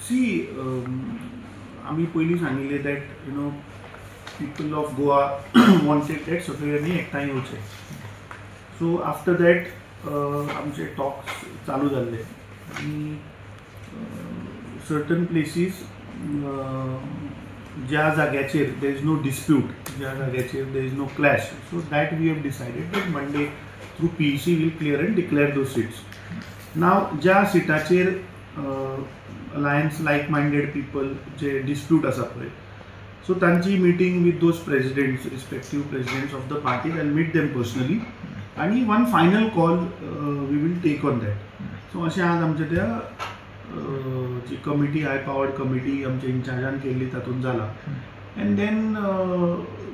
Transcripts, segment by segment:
C, आमी पयलीं सांगिल्लें that people of Goa wanted that सगळ्यांनी एकठांय येवचें. सो आफ्टर that आमचे टॉक्स चालू जाल्ले आनी सर्टन प्लेसीस ज्या जाग्याचेर there is no dispute, ज्या जाग्याचेर there is no clash, so that we have decided that Monday through PEC will clear and declare those seats. Now ज्या सिटाचेर अलायन्स लायक minded people जे dispute आसा पळय, सो तांची meeting with those presidents, respective presidents of the parties, I meet them personally आनी one final call we will take on that. So अशें आज आमच्या त्या जी कमिटी, हाय पावर्ड कमिटी आमच्या इन्चार्जान केल्ली तातूंत जाला, and then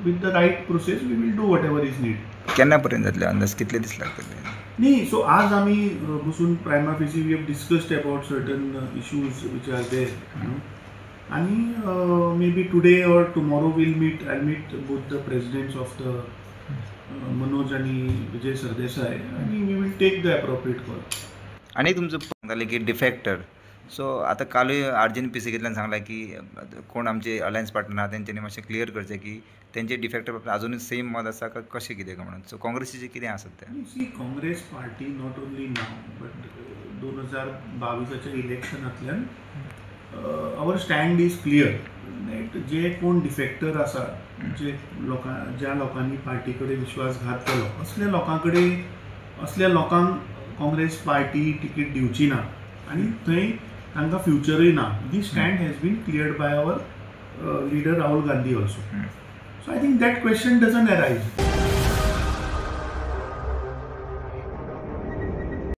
with the right process we will do whatever is need. केन्ना पर्यंत जातले अंदाज, कितले दीस लागतले? न्ही, सो आज आमी बसून prima facie we have discussed about certain issues which are there, आनी maybe today or tomorrow will meet, I meet both the presidents of the Manoj आनी विजय सरदेसाय आनी we will take the appropriate call. आनी तुमचो सांगताले की डिफेक्टर, so आतां कालूय आरजीन पीसीकेंतल्यान सांगलां की कोण आमचे अलायन्स पार्टनर आहा तेंच्यांनी मातशें क्लियर करचें की तेंचे डिफेक्टर अजुनूय सेम मत आसा काय कशें कितें काय म्हणून. सो काँग्रेसीचें कितें आसा तें? See, Congress party not only now but 2022 इलेक्शनांतल्यान our stand is clear that जे कोण डिफेक्टर आसा, जे लोकां ज्या लोकांनी पार्टी कडेन विश्वासघात केलो असल्या लोकां कडेन, असल्या लोकांक काँग्रेस पार्टी तिकीट दिवची ना आनी थंय तांकां फ्युचरूय ना. This stand has been cleared by our leader Rahul Gandhi also. So I think that question doesn't arise.